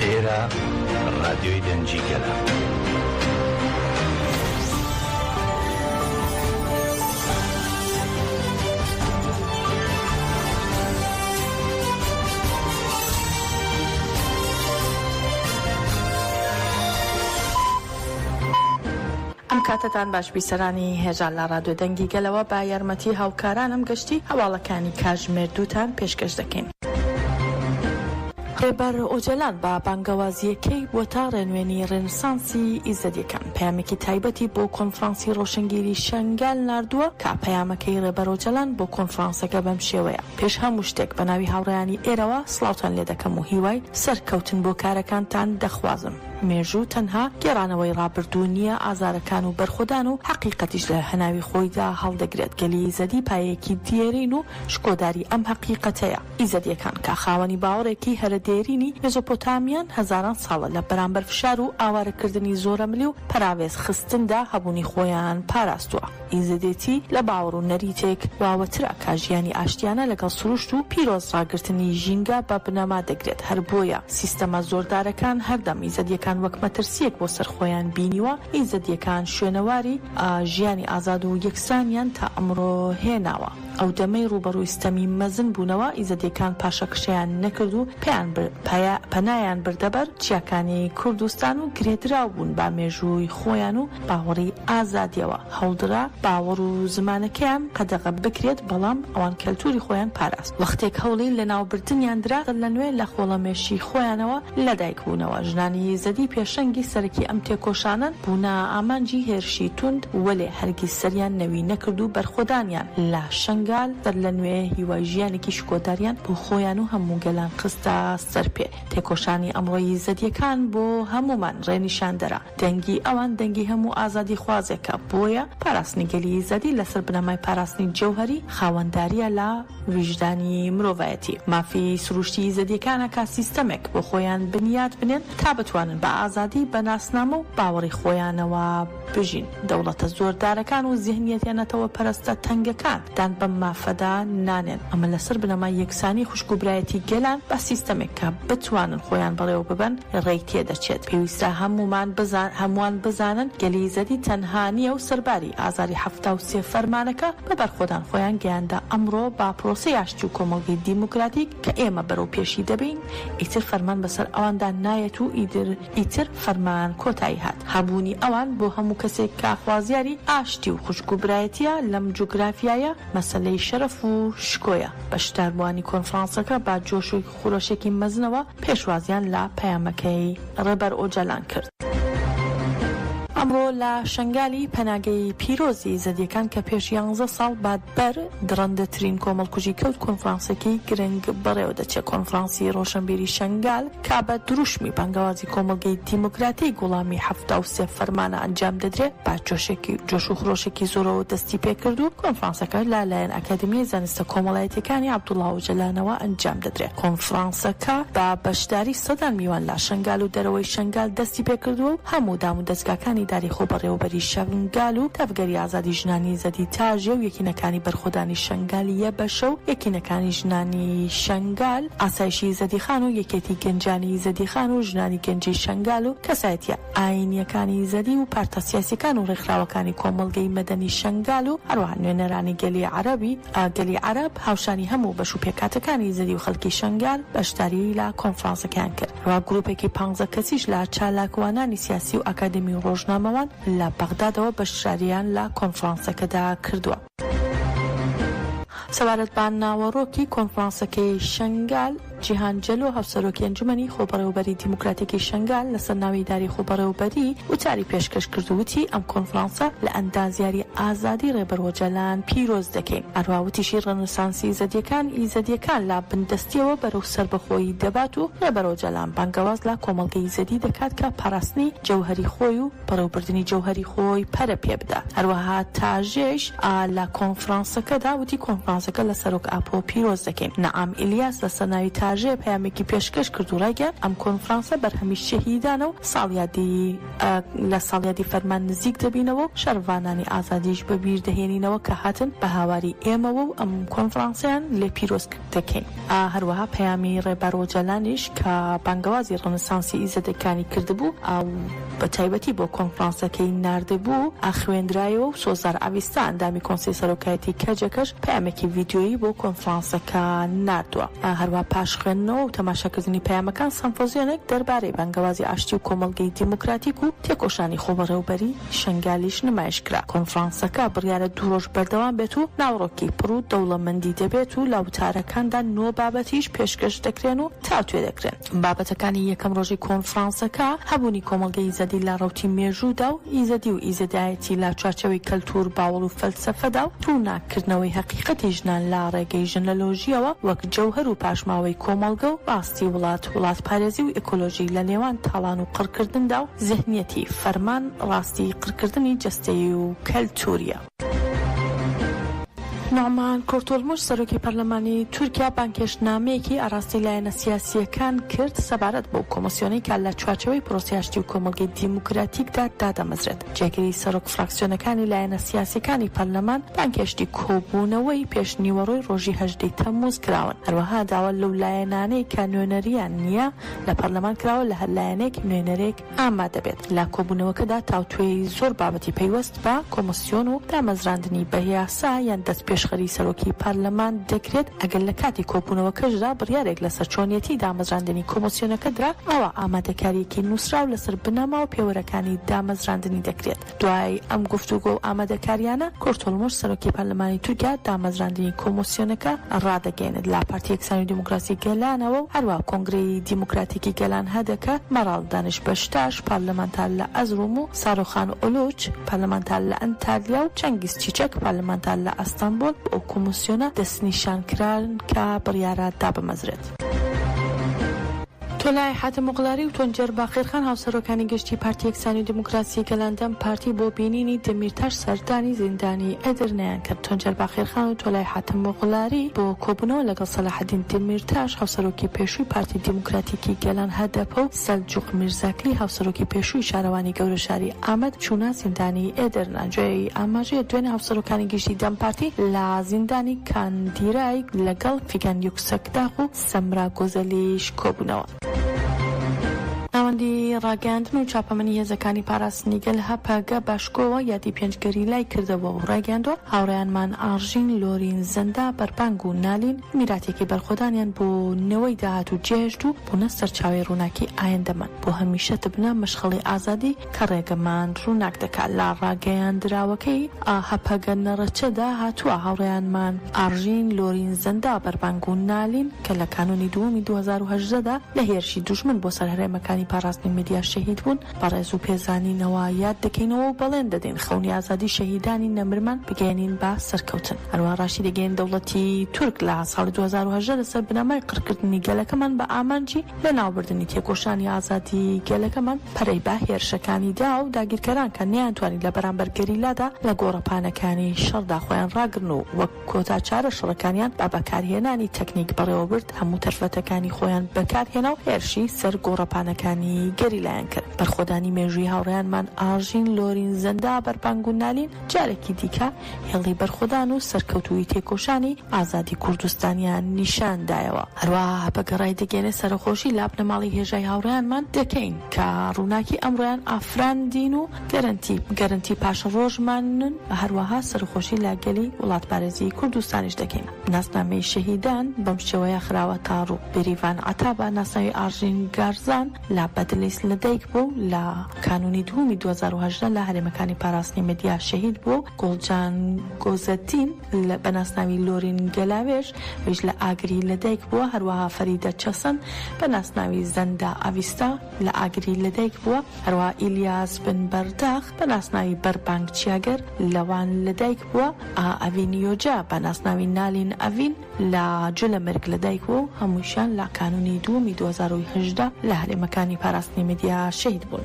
ئێرە ڕادیۆی دەنگی گەلە. ئەم کاتەتان باش بیسەرانی هێژا لە ڕادیۆ دەنگی گەلەوە بە یارمەتی هاوکارانم گەشتی هەواڵەکانی کاژمێر دووتان پێشکەش دەکەین. ڕێبەر ئۆجەلان بە بانگەوازییەکەی بووەتە ڕێنوێنی ڕێنسانسی ئیزەدییەکان، پەیامێکی تایبەتی بۆ کۆنفرانسی ڕۆشنگیری شەنگال ناردووە کە پەیامەکەی ڕێبەر ئۆجەلان بۆ کۆنفرانسەکە بەم شێوەیە، پێش هەموو شتێک بە ناوی هاوڕێیانی ئێرەوە سڵاوتان لێدەکەم و هیوای سەرکەوتن بۆ کارەکانتان دەخوازم. مێژوو تەنها گێڕانەوەی ڕابردوو نییە، ئازارەکان و بەرخۆدان و حەقیقەتیش لە هەناوی خۆیدا هەڵدەگرێت. گەلی ئیزەدی پایەیەکی دێرین و شکۆداری ئەم هەقیقەتەیە. ئیزەدییەکان کە خاوەنی باوەڕێکی هەرە دێرینی مێزۆپۆتامیان، هەزاران ساڵە لە بەرامبەر فشار و ئاوارەکردنی زۆرەملی و پەراوێز خستندا هەبوونی خۆیان پاراستووە. ئیزەدێتی لە باوەڕ و نەریتێک واوەترە کە ژیانی ئاشتیانە لەگەڵ سروشت و پیرۆز ڕاگرتنی ژینگە بە بنەما دەگرێت، هەر بۆیە سیستەمە زۆردارەکان هەردەم ئیزەدییەکان وەک مەترسییەک بۆ سەر خۆیان بینیوە، ئیزەدییەکان شوێنەواری ژیانی ئازاد و یەکسانیان تا ئەمڕۆ هێناوە. ئەو دەمەی ڕووبەڕووی ستەمی مەزن بوونەوە، ئیزەدییەکان پاشەکشەیان نەکرد و پەنایان بردە بەر چیاکانی کوردستان و گرێدراو بوون بە مێژووی خۆیان و باوەڕی ئازادییەوە. هەوڵدرا باوەڕ و زمانەکەیان قەدەغە بکرێت، بەڵام ئەوان کەلتووری خۆیان پاراست. وەختێک هەوڵی لەناوبردنیان درا، سەرلەنوێ لە خۆڵەمێشی خۆیانەوە لەدایک بوونەوە. ژنانی ئیزەدی پێشەنگی سەرەکی ئەم تێکۆشانەن، بوونە ئامانجی هێرشی توند، وەلێ هەرگیز سەریان نەوی نەکرد و بەرخۆدانیان لە شەنگال سەرلەنوێ هیوای ژیانێکی شکۆداریان بۆ خۆیان و هەموو گەلان خستە سەر پێ. تێکۆشانی ئەمڕۆی ئیزەدییەکان بۆ هەموومان ڕێنیشاندەرە. دەنگی ئەوان دەنگی هەموو ئازادیخوازێکە، بۆیە پاراستنی گەلی ئیزەدی لەسەر بنەمای پاراستنی جەوهەری خاوەندارییە لە ویژدانی مرۆڤایەتی. مافی سروشتی ئیزەدییەکانە کە سیستەمێک بۆ خۆیان بنیات بنێن تا بتوانن بە ئازادی بە ناسنامە و باوەڕی خۆیانەوە بژین. دەوڵەتە زۆردارەکان و زیهنیەتە نەتەوەپەرستە تەنگەکان دان بەم مافەدا نانێن. ئەمە لەسەر بنەمای یەکسانی خوشک و برایەتی گەلان بە سیستەمێک کە بتوانن خۆیان بەڕێوە ببەن ڕێی تێدەچێت. پێویستە هەموومان هەمووان بزانن گەلی ئیزەدی تەنها نییە و سەرباری ئازاری 73 فەرمانەکە بە بەرخۆدان خۆیان گەیاندە ئەمڕۆ بە پرۆسەی ئاشتی و کۆمەڵگەی دیموکراتیک کە ئێمە بەرەو پێشی دەبەین ئیتر فەرمان بەسەر ئەواندا نایەت و ئیتر فەرمان کۆتایی هات. هەبوونی ئەوان بۆ هەموو کەسێک کە خوازیاری ئاشتی و خوشک و برایەتییە لەم جوگرافیایە مەسەلەی شەرەف و شکۆیە. بەشداربووانی کۆنفرانسەکە بە جۆش و خرۆشێکی مەزنەوە پێشوازیان لە پەیامەکەی ڕێبەر ئۆجالان کرد. ئەمڕۆ لە شەنگالی پەناگەی پیرۆزی ئیزەدییەکان کە پێش یانزە ساڵ بە بەر دڕەندەترین کۆمەڵکوژی کەوت کۆنفرانسێکی گرنگ بەڕێوەدەچێت. کۆنفرانسی ڕۆشەنبیری شەنگال کە بە دروشمی بانگەوازی کۆمەڵگەی دیموکراتیک وڵامی 73 فەرمانە ئەنجام دەدرێت بە جۆشێکی جۆش و خرۆشێکی زۆرەوە دەستی پێکرد و کۆنفرانسەکە لە لایەن ئەکادیمیای زانستە کۆمەڵایەتیەکانی عەبدوڵا ئۆجەلانەوە ئەنجام دەدرێت. کۆنفرانسەکە بە بەشداری سەدان میوان لە شەنگال و دەرەوەی شەنگال دەستی پێکردووە و هەموو دامودەزگاکانی ئیدارەی خۆبەڕێوەبەری شەنگال و تەڤگەری ئازادی ژنانی ئیزەدی تاژێ و یەکینەکانی بەرخۆدانی شەنگال یەبەشە و یەکینەکانی ژنانی شەنگال، ئاسایشی ئیزەدیخان و یەکێتی گەنجانی ئیزەدیخان و ژنانی گەنجی شەنگال و کەسایەتیە ئایینیەکانی ئیزەدی و پارتە سیاسیەکان و ڕێکخراوەکانی کۆمەڵگەی مەدەنی شەنگال و هەروەها نوێنەرانی گەلی عەرەبی گەلی عەرەب هاوشانی هەموو بەش و پێکهاتەکانی ئیزەدی و خەلکی شەنگال بەشداری لە کۆنفرانسەکەیان کرد. هەروەها گروپێکی پانزە کەسیش لە چالاکوانانی سیاسی و ئاکادمی و ڕۆژنامەوان لە بەغدادەوە بەشداریان لە کۆنفرانسەکەدا کردووە. سەبارەت بە ناوەڕۆکی کۆنفرانسەکەی شەنگال، جیهان جەلۆ هاوسەرۆکی ئەنجومەنی خۆبەڕێوەبەری دیموکراتیکی شەنگال لەسەر ناوی ئیدارەی خۆبەڕێوەبەری وتاری پێشکەش کرد و وتی، ئەم کۆنفرانسە لە ئەندازیاری ئازادی ڕێبەر ئۆجالان پیرۆز دەکەین. هەروەها وتیشی، ڕێنسانسی ئیزەدییەکان ئیزەدییەکان لە بندەستییەوە بەرەو سەربەخۆیی دەبات و ڕێبەر ئۆجالان بانگەواز لە کۆمەڵگەی ئیزەدی دەکات کە پاراستنی جەوهەری خۆی و بەڕێوەبردنی جەوهەری خۆی پەرە پێبدات. هەروەها تاژێش لە کۆنفرانسەکەدا وتی، کۆنفرانسەکە لە سەرۆک ئاپۆ پیرۆز دەکەین. نەعام ئیلیاس لەسەر ناوی. تاژێ پەیامێکی پێشکەش کرد و ڕایگەیاند، ئەم کۆنفرانسە بەرهەمی شەهیدانە و ساڵیادی لە ساڵیادی فەرمان نزیک دەبینەوە و شەڕڤانانی ئازادیش بە بیر دەهێنینەوە کە هاتن بە هاواری ئێمەوە و ئەم کۆنفرانسەیان لێ پیرۆز دەکەین. هەروەها پەیامی ڕێبەر ئۆجالانیش کە بانگەوازی ڕێنسانسی ئیزەدەکانی کردبوو و بە تایبەتی بۆ کۆنفرانسەکەی ناردبوو خوێندرایەوە و سۆزدار ئاڤیستا ئەندامی کۆنسەی سەرۆکایەتی کەجەکەش پەیامێکی ڤیدیۆیی بۆ کۆنفرانسەکە ناردووە. هەروەها پاش خوێندنەوە و تەماشاکردنی پەیامەکان سەمفۆزیۆنێک دەربارەی بانگەوازی ئاشتی و کۆمەڵگەی دیموکراتیک و تێکۆشانی خۆبەڕێوبەری شەنگالیش نمایش کرا. کۆنفرانسەکە بڕیارە دوو ڕۆژ بەردەوام بێت و ناوەڕۆکی پڕ و دەوڵەمەندی دەبێت و لە وتارەکاندا نۆ بابەتیش پێشکەش دەکرێن و تاوتوێ دەکرێن. بابەتەکانی یەکەم ڕۆژی کۆنفرانسەکە، هەبوونی کۆمەڵگەی ئیزەدی لە ڕەوتی مێژوودا و ئیزەدی و ئیزەدایەتی لە چوارچێوەی کەلتوور، باوەڕ و فەلسەفەدا و ڕووناک کردنەوەی هەقیقەتی ژنان لە ڕێگەی ژنەلۆژییەوە وەک جەوهەر و پاشماوەی کۆمەڵگە و ڕاستی وڵات، وڵاتپارێزی و ئێکۆلۆژی لە نێوان تاڵان و قڕکردندا و زهنیەتی فەرمان ڕاستی قڕکردنی جەستەیی و کەلتوورییە. نوعمان کورتولموش سەرۆکی پەرلەمانی تورکیا بانگهێشتنامەیەکی ئاراستەی لایەنە سیاسییەکان کرد سەبارەت بەو کۆمۆسیۆنەی کە لە چوارچێوەی پرۆسەی ئاشتی و کۆمەڵگەی دیموکراتیکدا دادەمەزرێت. جێگری سەرۆک فراکسیۆنەکانی لایەنە سیاسییەکانی پەرلەمان بانگهێشتی کۆبوونەوەی پێشنیوەڕۆی ڕۆژی هەژدەی تەمموز کراون. هەروەها داوا لەو لایەنانەی کە نوێنەریان نییە لە پەرلەمان کراوە لە هەر لایەنێک نوێنەرێک ئامادەبێت. لە کۆبوونەوەکەدا تاوتوێی زۆر بابەتی پەیوەست بە کۆمسیۆن و دامەزراندنی بە یاسا یان دەستپێشخەری سەرۆکی پەرلەمان دەکرێت، ئەگەر لە کاتی کۆبوونەوەکەشدا بڕیارێک لەسەر چۆنیەتی دامەزراندنی کۆمسیۆنەکە درا، ئەوا ئامادەکارییەکی نووسراو لەسەر بنەما و پێوەرەکانی دامەزراندنی دەکرێت. دوای ئەم گفتوگۆ و ئامادەکارییانە، کورتولموش سەرۆکی پەرلەمانی تورکیا دامەزراندنی کۆمۆسیۆنەکە ڕادەگەیەنێت لە پارتی یەکسانی و دیموکراسی گەلانەوە و هەروەها کۆنگرەی دیموکراتیکی گەلان هەدەکە، مەراڵ دانش بەشتاش پەرلەمانتار لە ئەزروم و ساروخان ئولوچ پەرلەمانتار لە ئەنتالیا و چەنگیز چیچەک پەرلەمانتار لە ئەستەنبوڵ بۆ ئەو کۆمۆسیۆنە دەستنیشانکران کە بڕیارە دابمەزرێت. تۆلای حاتەمئۆغڵاری و تۆنجەر باقیرخان هاوسەرۆکانی گشتی پارتی یەکسانی و دیموکراسی گەلان دەم پارتی بۆ بینینی دەمیرتاش سەردانی زیندانی ئەدرنەیان کرد. تۆنجەر باقیرخان و تۆلای حاتەمئۆغڵاری بۆ کۆبوونەوە لەگەڵ سەلاحەدین دەمیرتاش هاوسەرۆکی پێشووی پارتی دیموکراتیکی گەلان هەدەپە و سەلجوق میرزاکلی هاوسەرۆکی پێشووی شارەوانی گەورەشاری ئامەد چوونە زیندانی ئێدرنە. جێی ئاماژەیە دوێنێ هاوسەرۆکانی گشتی دەم پارتی لە زیندانی کاندیرای لەگەڵ فیگان یوکسەکداغ و سەمرا گۆزەلیش کۆبوونەوە. ناوەندی ڕاگەیاندن و چاپەمەنی هێزەکانی پاراستنی گەل، هەپەگە، بە شکۆوە یادی پێنج گەریلای کردەوە و ڕایگەیاندووە، هاوڕێیانمان ئاڕژین، لۆرین، زەندا، بەربانگ و نالین میراتێکی بەرخۆدانیان بۆ نەوەی داهاتوو جێهێشت و بوونە سەرچاوەی ڕووناکی ئایندەمان، بۆ هەمیشە دەبنە مەشخەڵی ئازادی کە ڕێگەمان ڕووناک دەکات. لە ڕاگەیاندراوەکەی هەپەگە نەڕەچەدا هاتووە، هاوڕێیانمان ئاڕژین، لۆرین، زەندا، بەربانگ و نالین کە لە کانوونی دووەمی 2018 دا لە هێرشی دوژمن بۆ سەر هەرێمەکانی پاراستنی میدیا شەهید بوون، بە ڕێز و پێزانینەوە یاد دەکەینەوە و بەڵێن دەدەین خەونی ئازادی شەهیدانی نەمرمان بگەیەنین بە سەرکەوتن. هەروەها ڕاشیدەگەیەنین دەوڵەتی تورک لە ساڵی 2018 لەسەر بنەمای قڕکردنی گەلەکەمان بە ئامانجی لەناوبردنی تێکۆشانی ئازادی گەلەکەمان پەرەی بە هێرشەکانی دا و داگیرکەران کە نەیانتوانی لە بەرامبەر گەریلادا لە گۆڕەپانەکانی شەڕدا خۆیان ڕاگرن و وەک کۆتا چارە شەڕەکانیان بە بەکارهێنانی تەکنیک بەڕێوەبرد هەموو دەرفەتەکانی خۆیان بەکارهێنا و هێرشی سەر گۆڕەپانەکانی گەریلایان کرد. بەرخۆدانی مێژووی هاوڕێیانمان ئاژین، لۆرین، زەندا، بەربانگ و نالین جارێکی دیکە هێڵی بەرخۆدان و سەرکەوتوویی تێکۆشانی ئازادی کوردستانیان نیشان دایەوە. هەروەها هەپەگە ڕایدەگەیەنێ سەرەخۆشی لە بنەماڵەی هێژای هاوڕێیانمان دەکەین کە ڕووناکی ئەمڕۆیان ئافراندین و گەرەنتی گەرەنتی پاشەڕۆژمانن، هەروەها سەرەخۆشی لە گەلی وڵاتپارێزی کوردستانیش دەکەین. ناسنامەی شەهیدان بەم شێوەیە خراوەتە ڕوو، بێریڤان عەتا بە ناسناوی ئاڕژین گارزان لە بەدلیس لەدایک بووە و لە کانوونی دووەمی 2018 لە هەرێمەکانی پاراستنی مەدیا شەهید بووە و گوڵجان گۆزەتین بە ناسناوی لۆرین گەلاوێژ ئەویش لە ئاگری لەدایک بووە، هەروەها فەریدە چەسەن بە ناسناوی زەندا ئاڤیستا لە ئاگری لەدایک بووە، هەروەها ئیلیاس بن بەرداغ بە ناسناوی بەربانگ چیاگەر لە وان لەدایک بووە، ئەڤین یۆجا بە ناسناوی نالین ئەڤین لە جولەمێرگ لەدایک بووە و هەمووشیان لە کانوونی دووەمی 2018 لە هەرێمەکانی پاراستنی میدیا شەهید بوون.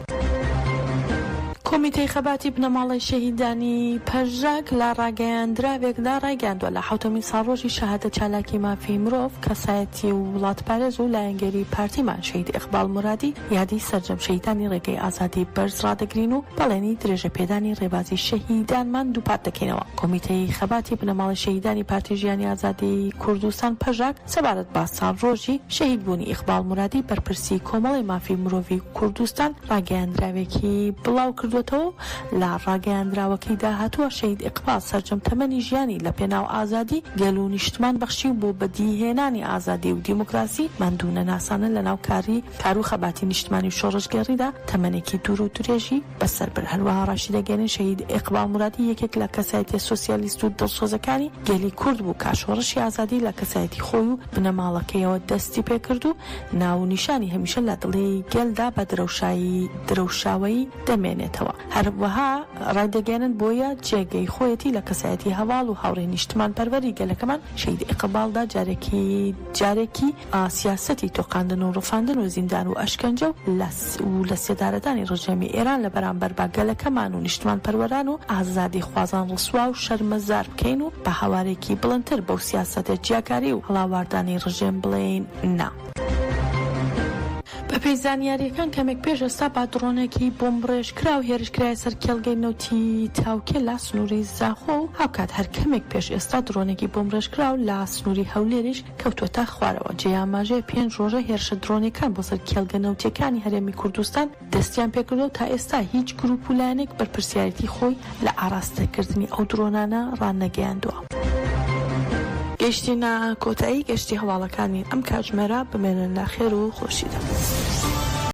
کۆمیتەی خەباتی بنەماڵەی شەهیدانی پەژاک لە ڕاگەیاندراوێکدا ڕایگەیاندووە، لە حەوتەمین ساڵڕۆژی شەهادەت چالاکی مافی مرۆڤ، کەسایەتی و وڵاتپارێز و لایەنگێری پارتیمان شەهید ئیقباڵ مورادی یادی سەرجەم شەهیدانی ڕێگەی ئازادی بەرز ڕادەگرین و بەڵێنی درێژەپێدانی ڕێبازی شەهیدانمان دووپات دەکەینەوە. کۆمیتەی خەباتی بنەماڵەی شەهیدانی پارتی ژیانی ئازادی کوردستان، پەژاک، سەبارەت بە ساڵڕۆژی شەهیدبوونی ئیقباڵ مورادی بەرپرسی کۆمەڵەی مافی مرۆڤی کوردستان ڕاگەیاندراوێکی بڵاو کردووەتەوە و لە ڕاگەیاندراوەکەیدا هاتووە شەهید ئیقباڵ سەرجەم تەمەنی ژیانی لە پێناو ئازادی گەل و نیشتمان بەخشی و بۆ بەدیهێنانی ئازادی و دیموکراسی ماندوونەناسانە لەناو کاری کارو خەباتی نیشتمانی و شۆڕشگێڕیدا تەمەنێکی دوور و درێژی بەسەر برد. هەروەها ڕاشیدەگەیەنن شەهید ئیقباڵ مورادی یەکێک لە کەسایەتیە سۆسیالیست و دڵسۆزەکانی گەلی کورد بوو کە شۆڕشی ئازادی لە کەسایەتی خۆی و بنەماڵەکەیەوە دەستی پێکرد و ناو و نیشانی هەمیشە لە دڵی گەلدا بە درەوشایی درەوشاوەیی دەمێنێتەوە. هەروەها ڕایدەگەیەنن بۆیە جێگەی خۆیەتی لە کەسایەتی هەڤاڵ و هاوڕێی نیشتمانپەروەری گەلەکەمان شەهید ئیقباڵدا جارێکی جارێکی سیاسەتی تۆقاندن و ڕفاندن و زیندان و ئەشکەنجە و و لە سێدارەدانی ڕژێمی ئێران لە بەرامبەر بە گەلەکەمان و نیشتمانپەروەران و ئازادیخوازان ڕسوا و شەرمەزار بکەین و بە هاوارێکی بڵندتر بەو سیاسەتە جیاکاری و هەڵاواردانەی ڕژێم بڵێین نا. بەپێی زانیارییەکان کەمێک پێش ئێستا بە دڕۆنێکی بۆمبڕێژکراو هێرشکرایە سەر کێڵگەی نەوتی تاوکێ لە سنووری زاخۆ و هاوکات هەر کەمێک پێش ئێستا درۆنێکی بۆمبڕێژکراو لە سنووری هەولێریش کەوتووەتە خوارەوە. جێی ئاماژەیە پێنج ڕۆژە هێرشە درۆنیەکان بۆ سەر کێڵگە نەوتیەکانی هەرێمی کوردستان دەستیان پێکردووە و تا ئێستا هیچ گروپ و لایەنێک بەرپرسیارێتی خۆی لە ئاڕاستەکردنی ئەو درۆنانە ڕانەگەیاندووە. گەیشتینە کۆتایی گەشتی هەواڵەکانی ئەم کاتژمێرە، بمێنن لە خێر و خۆشیدا.